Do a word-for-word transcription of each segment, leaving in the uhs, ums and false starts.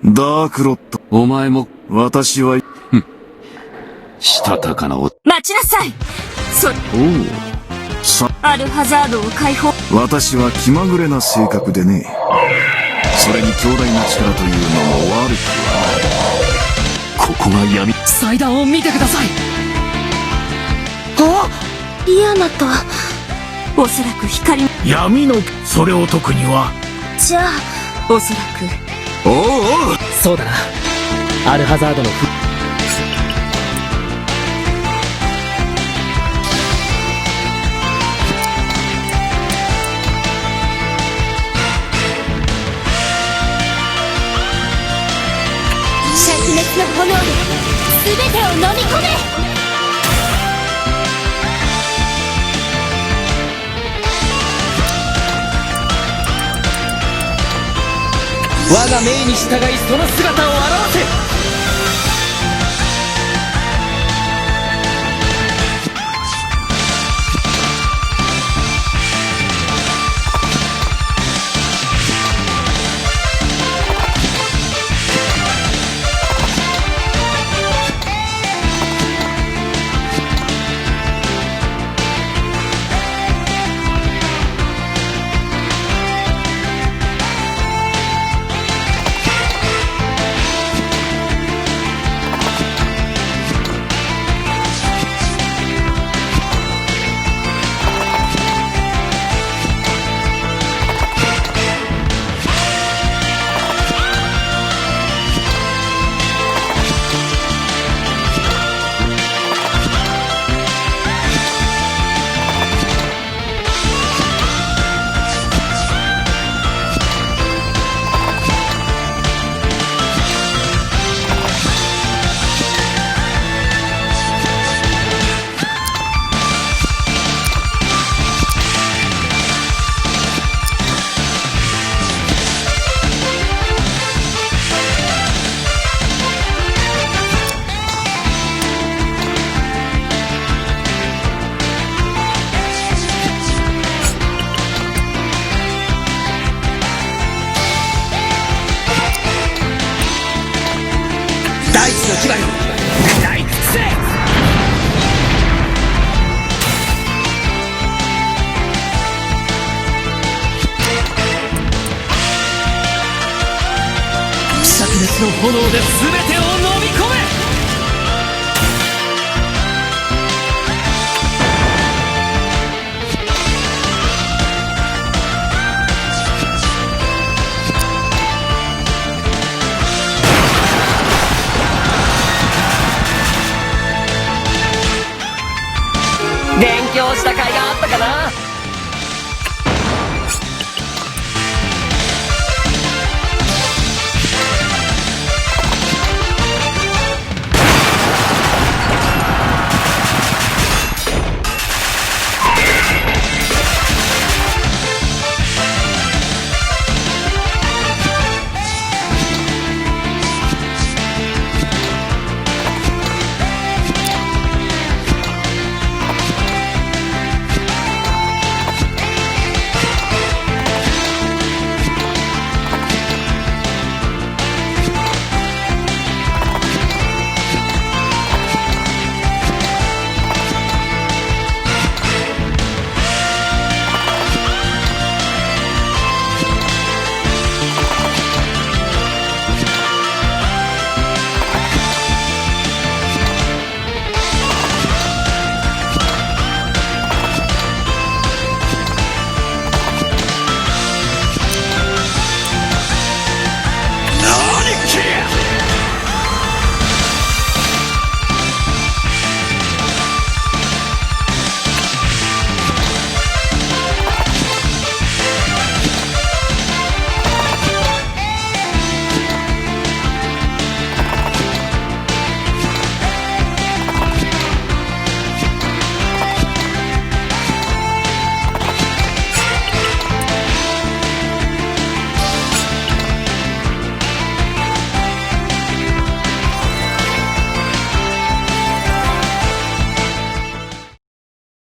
ダークロッド、お前も。私は、ふん。したたかなお。待ちなさい。そ、おう。さ、アルハザードを解放。私は気まぐれな性格でね。それに強大な力というのも悪くはない。ここが闇。祭壇を見てください。あ、リアナと。おそらく光。闇の、それを解くには。じゃあ、おそらく。おうおう。そうだな。アルハザードのふ。灼熱の炎で全てを飲み込め。我が命に従い、その姿を現せ。大地の牙よ、雷鳴せ。灼熱の炎で全てを飲み込め。勉強した甲斐があったかな。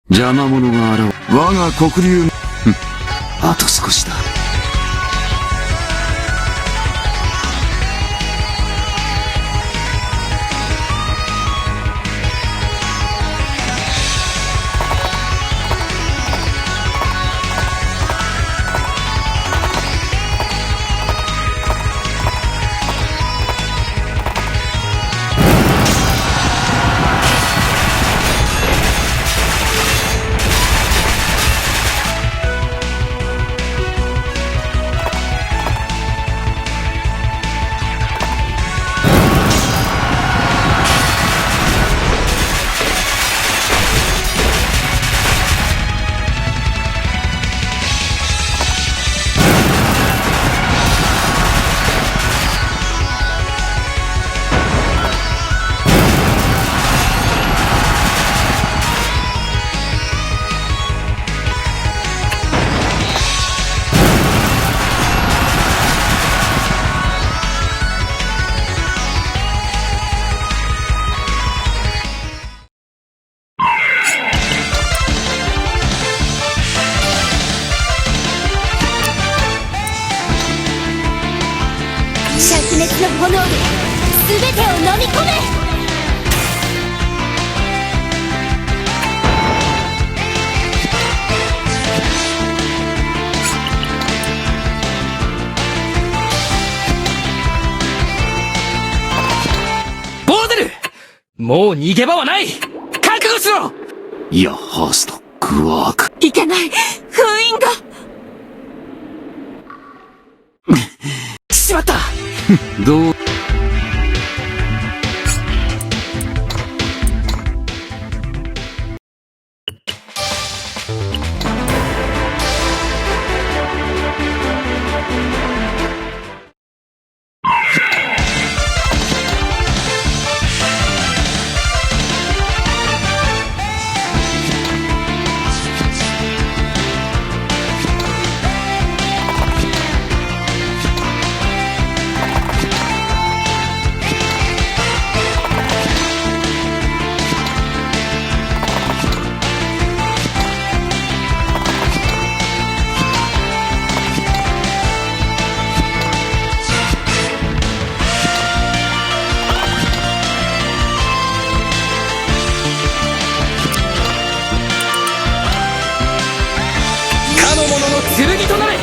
邪魔者が現れ、我が黒龍。あと少しだ。灼熱の炎で全てを飲み込め。ボーデル、もう逃げ場はない。覚悟しろ。いや、ハースト、クワーク。いけない。封印が。しまった。どう。かの者の剣となれ。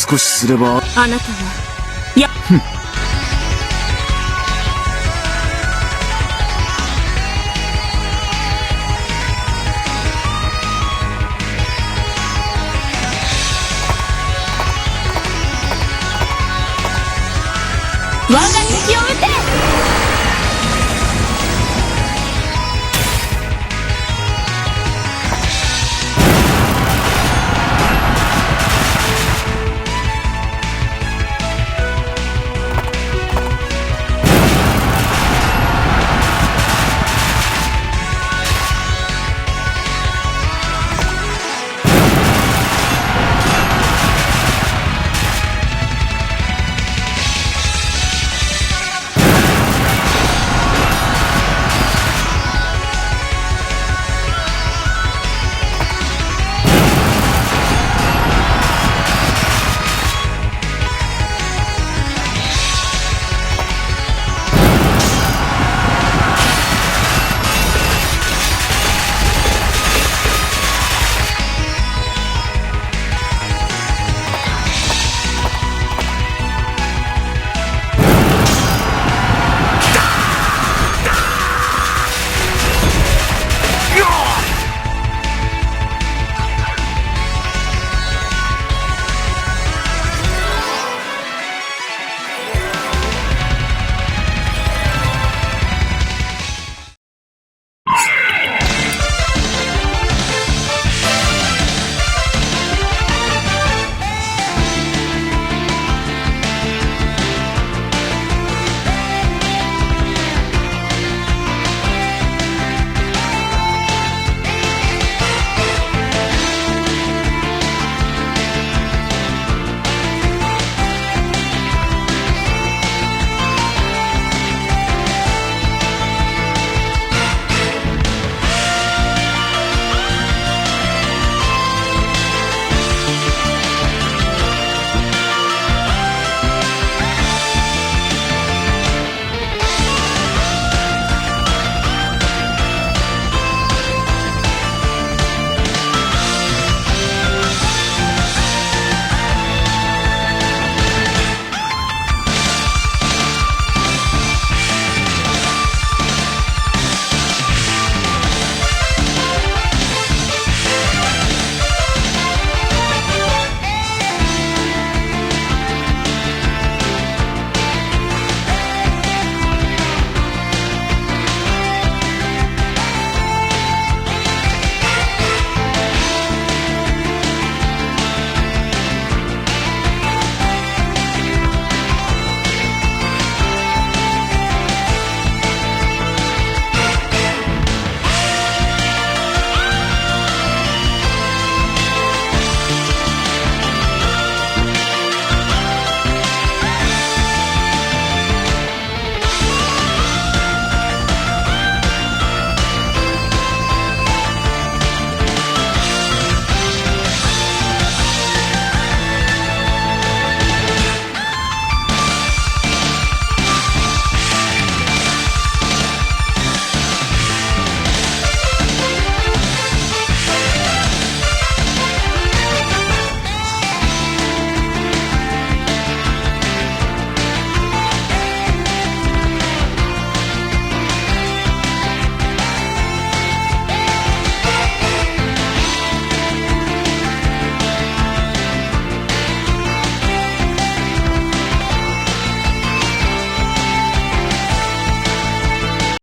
少しすれば。あなたは、いや、